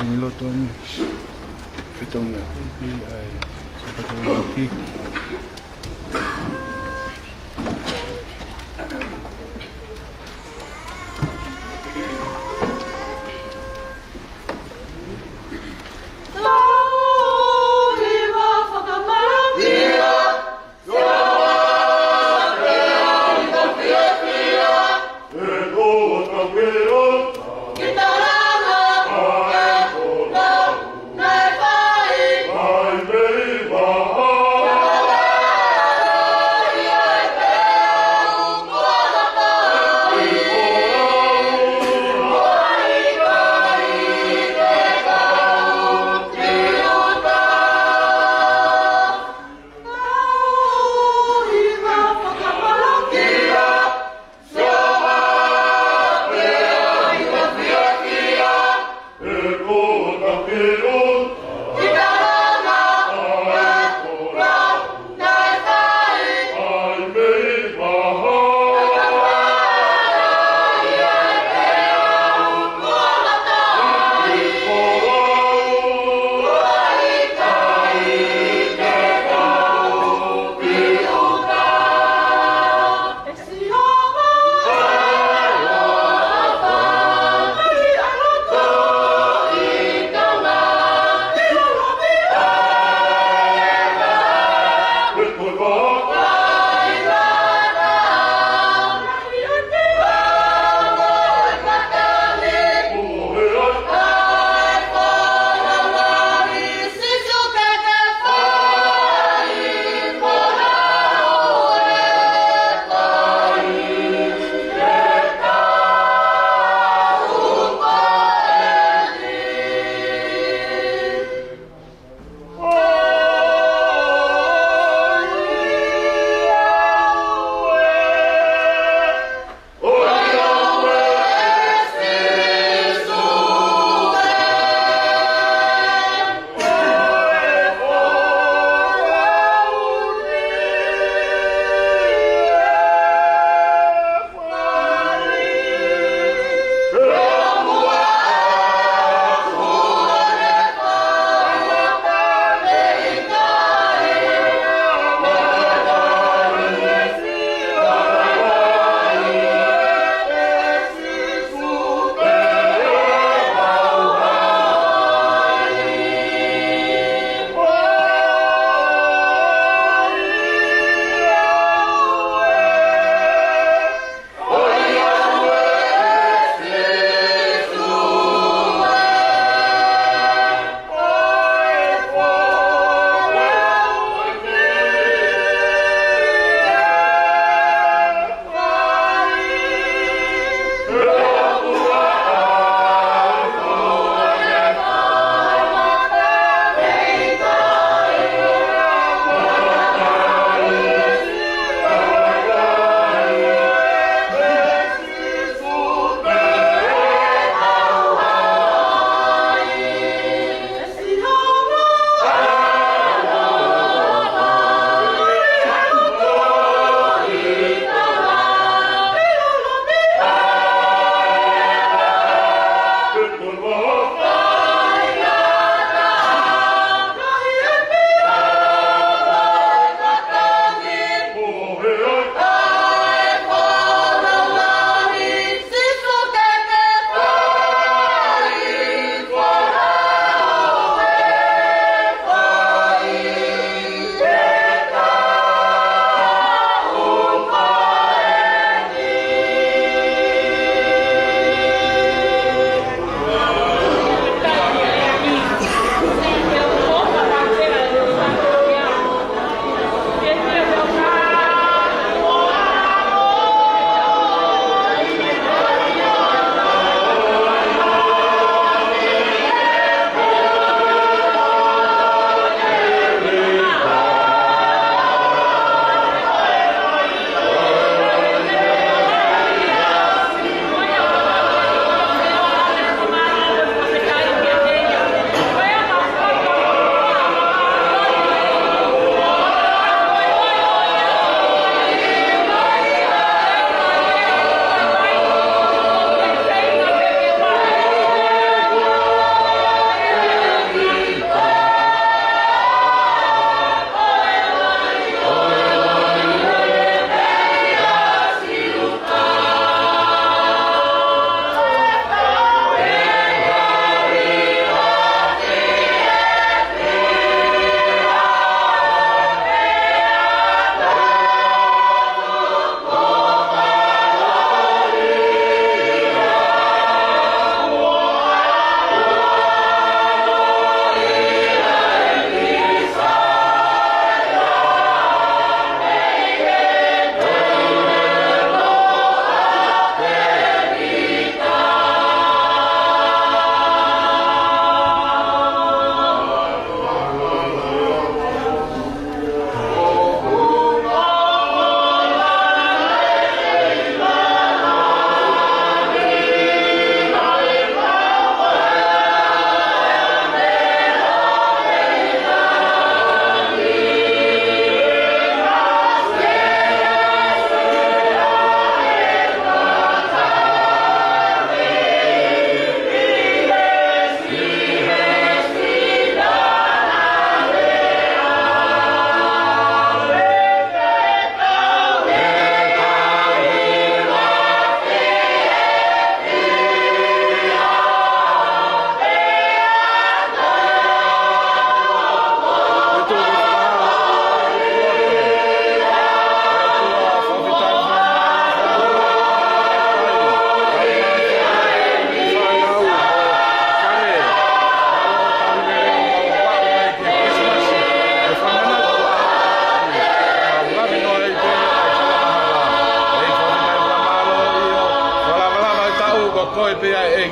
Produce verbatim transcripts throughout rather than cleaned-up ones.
Ni loto ni. Fitonga. Ai. Fitonga.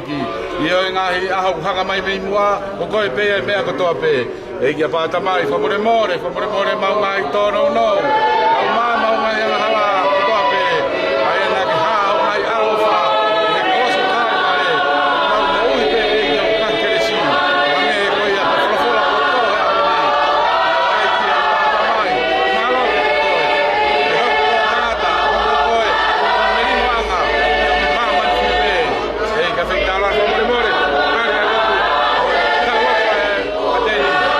ʻI he ngaahi ʻaho ʻoku hanga mai mei muʻa, ko koe pē ʻa e meʻa kotoa pē. ʻEiki ʻapaʻapa, fakamolemole, fakamolemole ʻemau ngaahi tōnounou. Mau mā, ʻemau ngaahi angahala kotoa pē. ʻA ia naʻa ke hā ʻo ngaahi ʻaloʻofa ʻi he kolosi ʻo Kalevale. Mau moʻui pē ʻEiki ʻo ngaahi kelesi. Hangē ko ia ko e folofola kotoa he ʻaho ni. ʻEiki ʻapaʻapa, mālō kotoa. ʻE hoko ʻo tangata, hoko koe ko e melino anga ʻi māmani pē. ʻEiki ʻapaʻapa, fakamolemole. Kātaki atu. Kātaki atu.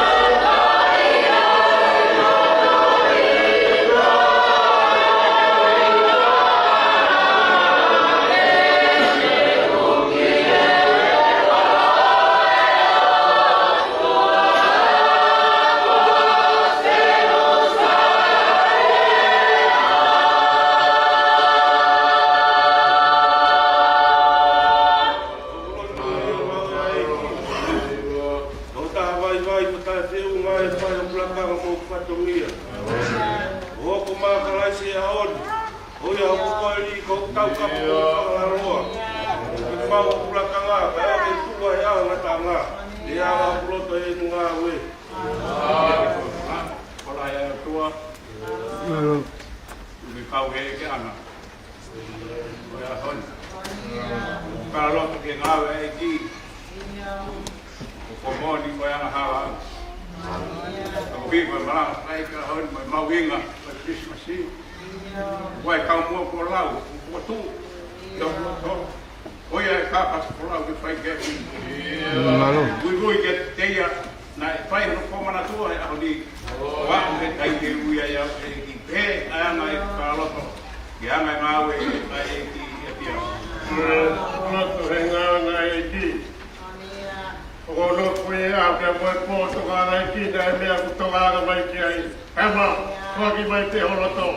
Tokotaha vaivai mo taʻefeʻunga ʻe fai ʻo pulaka mo fatongia. ʻO hoko mai ʻa Kalaisi he ʻaho ni. ʻO ia ʻoku ko e lī ko e taukapo ʻo e fakaholoa. Ke mau pulakanga, kae ʻoua ke tuku ʻa e ngataʻanga. ʻE ala ʻoku loto ʻi he ngāue. Kola ia tua. Umi kau he ke ana. Ko ia hon. Ka loto ke ngāue ʻEiki. Ko moʻoni ko ia na hala. Ko ki ko malanga kai ka hon mo mau inga ko Christmas. Ko e kau mo ko lau, ko tu. Ia ko to. Ko ia e ka pa ko lau ke fai ke. Mālō. Ui ui ke te ia. Naʻe fai hono fōmanatua he ʻaho ni. Ko au he kai ke ui ai au ʻEiki pē ʻa e anga e fakaloto. Ke anga e ngāue ʻa e ʻEiki ʻia pia. Loto he ngāue ʻa e ʻEiki. ʻOku ou nofo ʻi he ʻaho pea mo e pō tokanga ʻEiki naʻe meʻa ʻoku tokanga mai ki ai. Hema, foaki mai pē ho loto.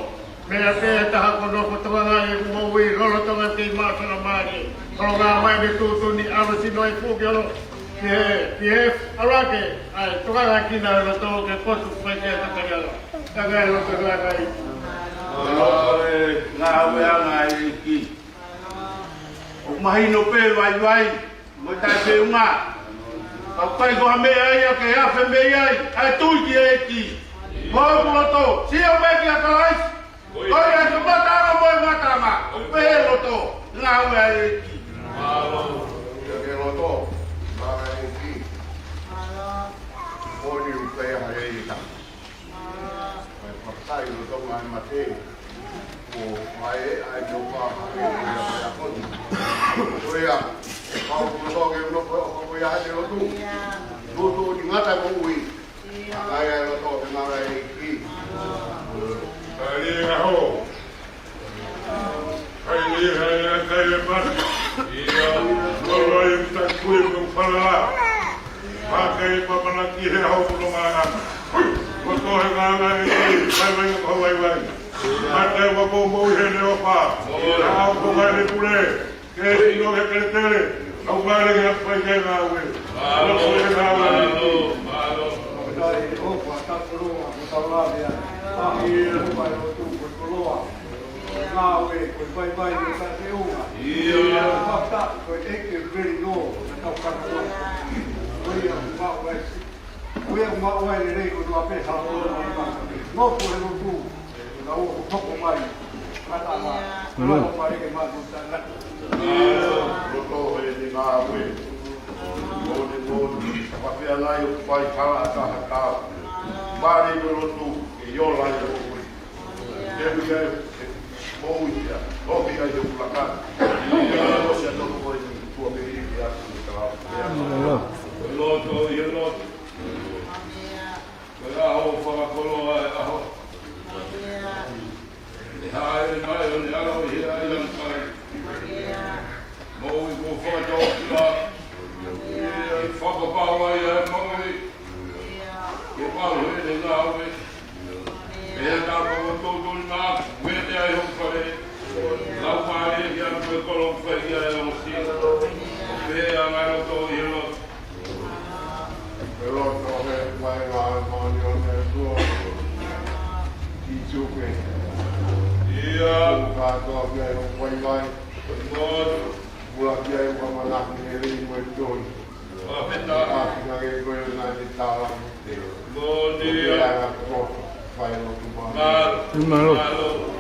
Meʻa pē ʻe taha ko hono ʻoku tokanga ʻi heʻeku moʻui, lolotonga kei maʻu ʻa e mālie. Tokanga mai ke tuʻutuʻuni ʻalu sino e fuʻu ki olo. Ki he, ki he, ʻalu ake, ʻai, tokanga ki na e loto ke potu fai ke tokanga ʻalu. Tokanga e loto ʻa e ʻEiki. Loto e ngāue ʻa e ʻEiki. ʻOku mahino pē vaivai. Mo e taʻefeʻunga. Ka ʻoku ʻikai ko ha meʻa ia ke afe mei ai, ʻa e tui ki he ʻEiki. Mo hoku loto, sio mai kia Kalaisi. Ko ia ko e mataʻanga mo e ngataʻanga. ʻOku pehē loto, ngāue ʻa e ʻEiki. Ia ke loto, ngāue ʻa e ʻEiki. Ko ni ʻoku pehē ʻa e ʻEiki. Ko e fakatai ʻo Tonga e mate. Ko e ʻai ʻa e tō pā hake ko ia ko ia ko ni. Ko ia, kau ko tō ke uno ko ko ia hake lotu. Lotu ni ngata ko ui. Ka ia loto ke mara e ki. Kali e aho. Kai ni hai a kai e mara. Ia, lolo i ta kui ko fala. Hake i pamanaki he aho ko mara. Ko tō he ngāue ʻEiki, vaivai ko vaivai. Mate ua ko mou he leʻo pā. Ka au ko ngai he pule. Ke ʻilo he keletele. Au ngare ke ʻapai ke ngāue. Mālō, mālō, mālō. Mālō. Mālō. Ngāue, ko e vaivai mo e taʻefeʻunga. Ia. Mata, ko e ʻeke very low, na tau kaka. Ko ia, maʻu ai. Ko ia, maʻu ai lelei, ko noa pē, hala ko noa pē. Nofo he lotu, na o ko toko mai. Mata ma, ko noa pē ke maʻu ta na. Ia, loto he ni ngāue. Mōni, mōni, kapea nai ʻo fai hala ʻa taha tau. Mālō ko lotu, ke iola ia ko koe. Ke ui ai, ke mou ia, mou ia i he pulaka. Ia, mou ia toko koe ni, kua me iri ia, kua me tau. Ia, loto, ia loto. Ko e ʻaho fakakoloa e ʻaho. ʻE hae mai ʻo ne ala ʻo hia ai ʻa e kai. Moʻui kuo fakatau ki la. ʻE fakapapau ai ʻa e moʻui. Ke malu he ne ngāue. ʻE ha tau fakatau tonu na. Mete ai hoku fale. Lau mai e hia ko e kolo fai ia e osi. ʻO pehē ʻa e ngaahi loto ʻi he loto. Ke loto he mai ngā mani o ne tuo. Ki tupe. Ia. Ka toa pia e hoku mai mai. Ko e motu. Pula ki ai ʻoku ʻamanaki ʻe lelei mo e tonu. Fakafetaʻi. Fakafetaʻi ko e na te tala. Moʻoni ʻaupito. Fai lotu ma. Mālō. Mālō.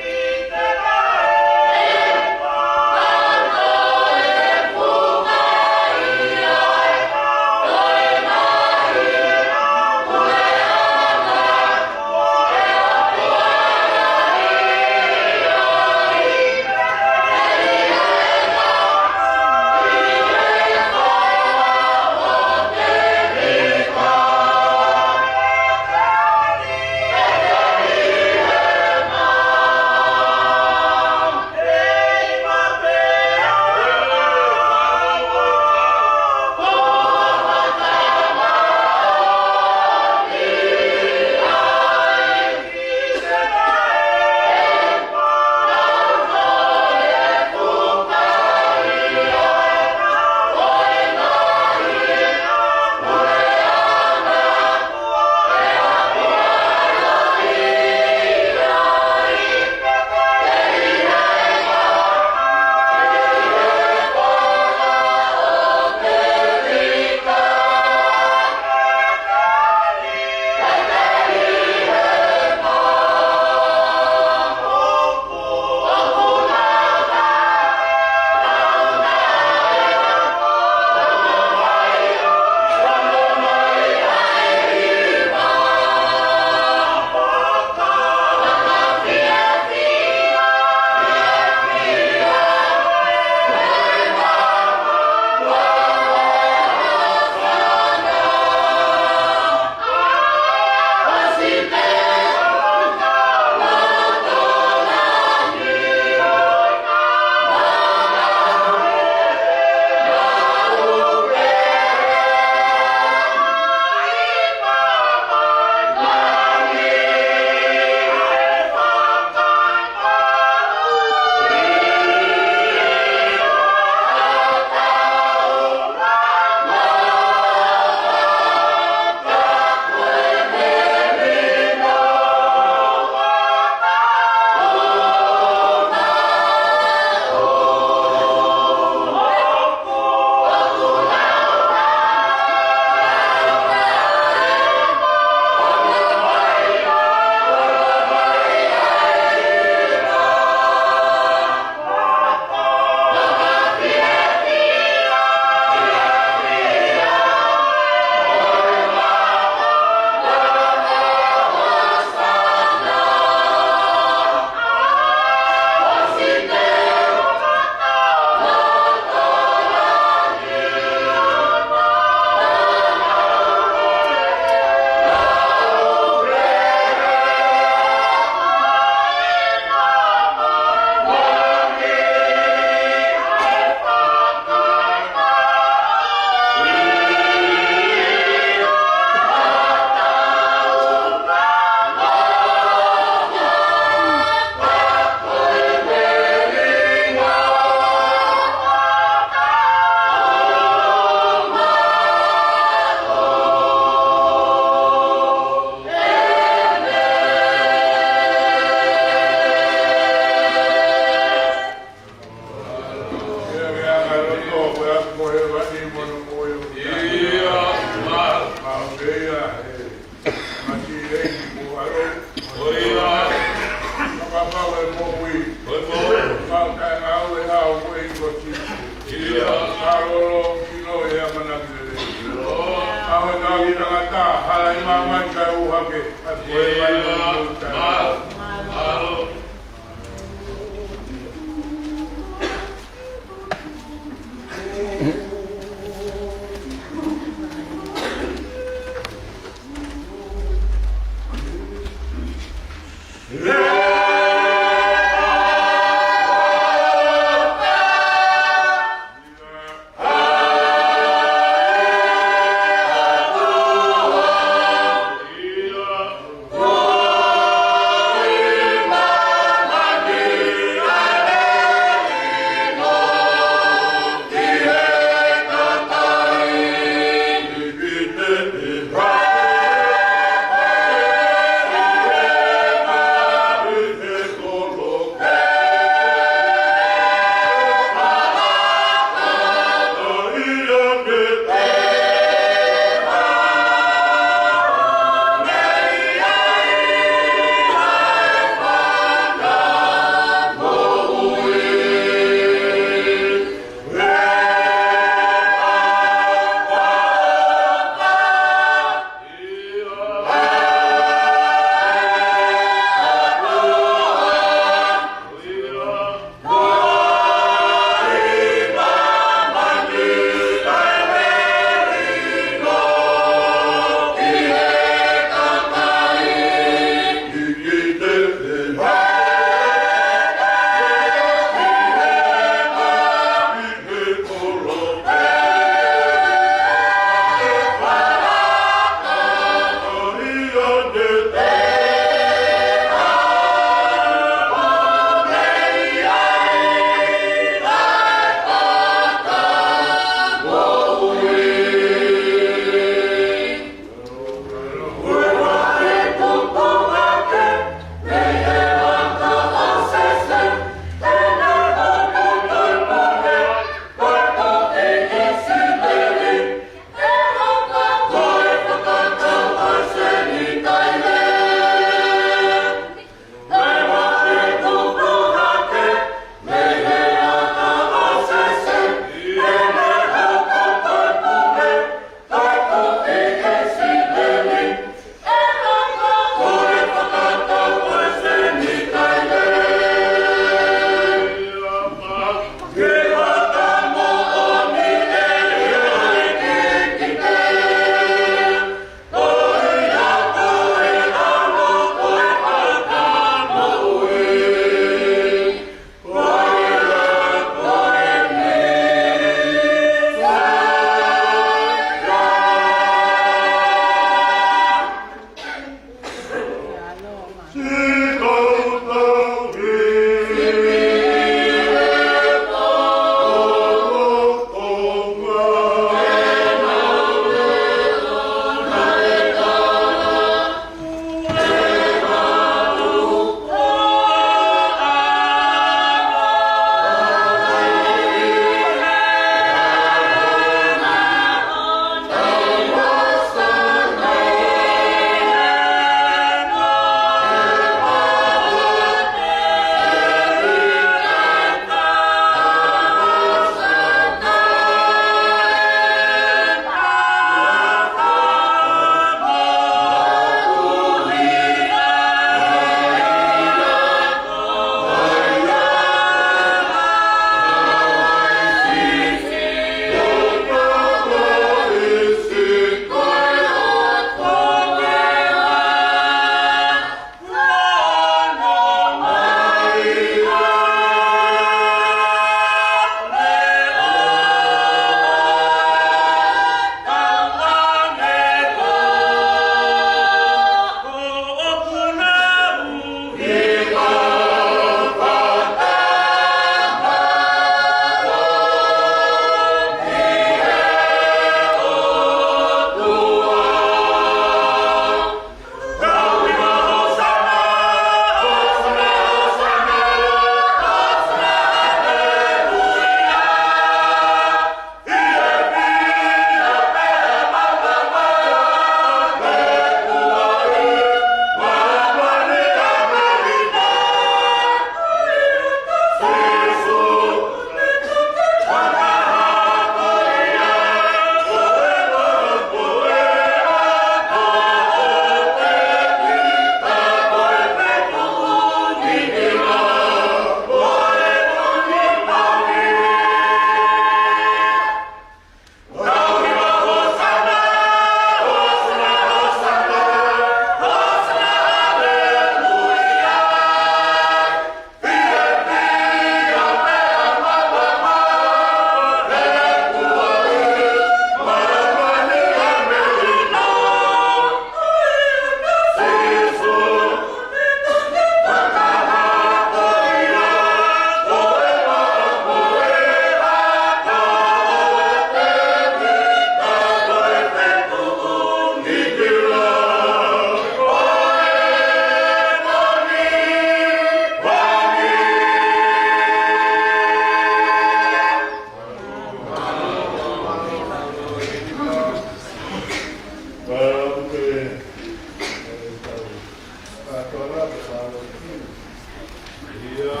ʻIo.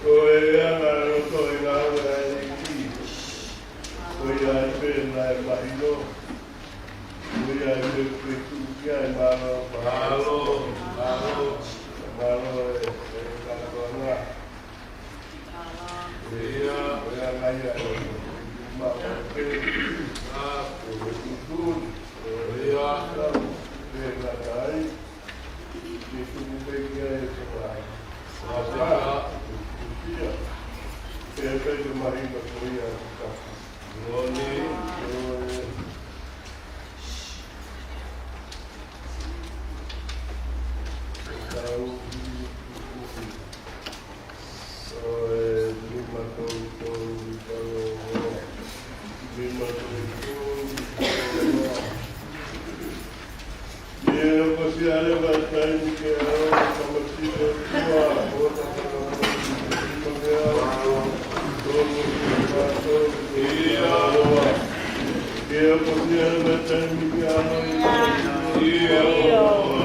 Ko e anga ʻo e loto ʻi he ngāue ʻa e ʻEiki. Ko ia ai pē naʻe mahino. Ko ia ai pē ke tuʻu ki ai. Mālō, mālō, mālō, mālō e, e kātoanga. ʻIo, ko e anga ia ʻo e mālō pē. ʻIo, ko e tuʻutuʻuni. ʻIo, pē ngata ai. Ke tuku pē ki ai e tokanga. Mālō. Ia. Pea pea ke mahino ko ia. Loni. Loni. Tau. Lima tolu tolu tolu. Lima tolu tolu tolu. Ke hoko siʻi ʻa e taimi ke ʻalu ʻa e tamasiʻi ʻo e ʻOtua, ʻo ta ka na mo ni ki ma ke ʻalu, tonu ki ma tonu ki ma ʻalu. Ke hoko siʻi ʻa e taimi ke ʻalu ʻa e tamasiʻi ʻo e ʻOtua.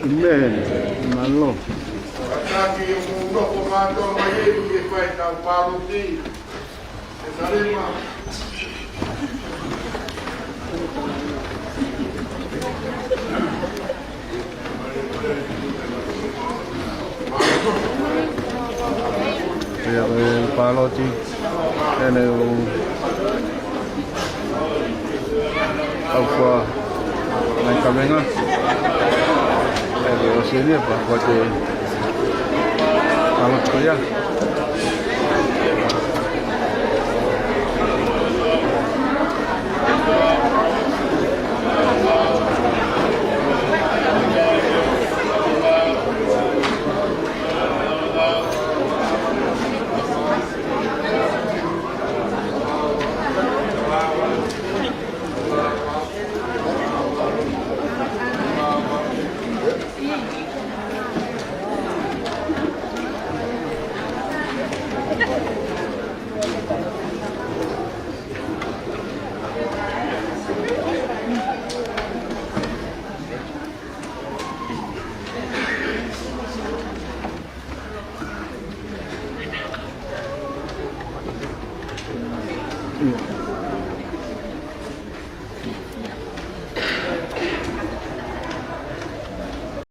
ʻĒmeni. Mālō. Kātaki ʻoku nofo mātou mai eni ke fai ʻetau pāloti. ʻE Salema. Pea ko e pāloti, ʻene ʻoku ʻauha mai kavenga. ʻE ke ʻosi eni pea ko e pāloti ko ia.